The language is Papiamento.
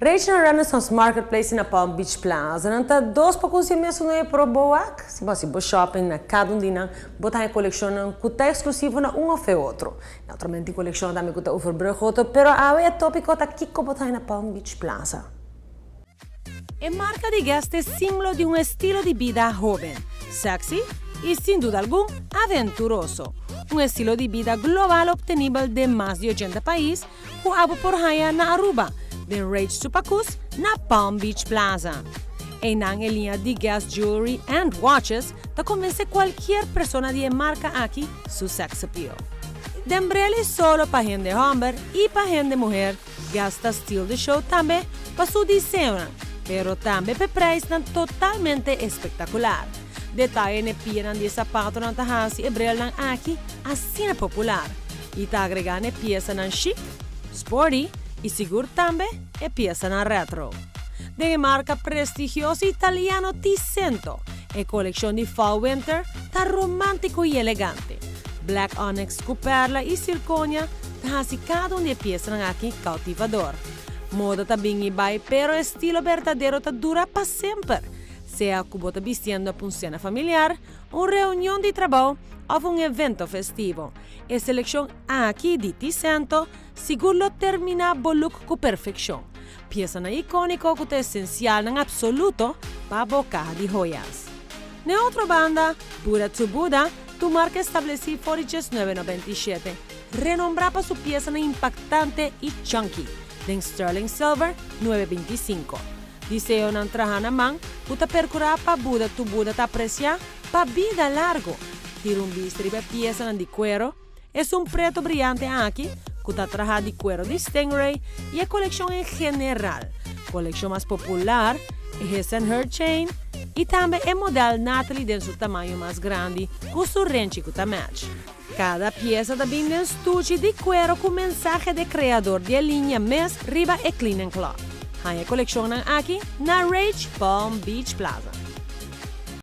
Rage na Renaissance Marketplace na Palm Beach Plaza. Nan ta dos pa kusi mesun no e pro boak. Si bo si bo shopping na kada un di nan, bo ta haña kolekshonnan ku ta eksklusivo na un òf e otro. Naturalmente tin kolekshon tambe ku ta overbrug otro, pero awe e tópiko ta kiko bo ta haña na Palm Beach Plaza. E marka di Guess ta e símbolo di un estilo di bida hóben, sexy i sin duda algun aventuroso. Un estilo di bida global optenibel den mas di 80 pais ku abo por haña na Aruba, den Rage Supakus na Palm Beach Plaza. Einan e liña di Guess Jewelry and Watches ta konvensé kualkier persona di e marka aki su sex appeal. Den brel i solo pa hende hòmber i pa hende muher. Guess ta steal the show tambe pa su diseñonan, pero tambe p'e prijsnan totalmente espectacular. Detaye n'e pianan di e zapatonan ta haci e brelnan aki asina popular y ta agrega n'e piesanan chic, sporty y sigur tambe e piesanan retro. Den e marca prestigioso italiano Tisento, e coleccion di fall-winter ta romantico y elegante. Black onyx cu perla y zirconia ta haci cada un di e piesanan aki cautivador. Moda ta bin y bay, pero estilo berdadero ta dura pa semper. Sea cu bo ta bistiendo pa un cena familiar, un reunion di trabou of un evento festivo, e seleccion aki di Tisento sigur lo termina bo look cu perfeccion. Piesanan iconico cu ta esencialnan absoluto pa bo caha di joyas. Na otro banda, Buddha to Buddha, ta un marca estableci for di 1997, renombra pa su piesanan impactante y chunky, den sterling silver 925. Diseñonan traha na man, cu ta percura pa Buddha to Buddha ta aprecia pa bida largo. Tira un bista riba piesanan di cuero, esun preto briyante aki, cu ta traha di cuero di stingray y e coleccion en general. Coleccion mas popular, His and Her Chain, y tambe e model Natalie den su tamaño mas grandi, cu su renchi cu ta match. Cada pieza ta bin den estuche di cuero cu mensahe di creador di liña mes riba e clean and cloth. Haña coleccionnan aki na Rage Palm Beach Plaza.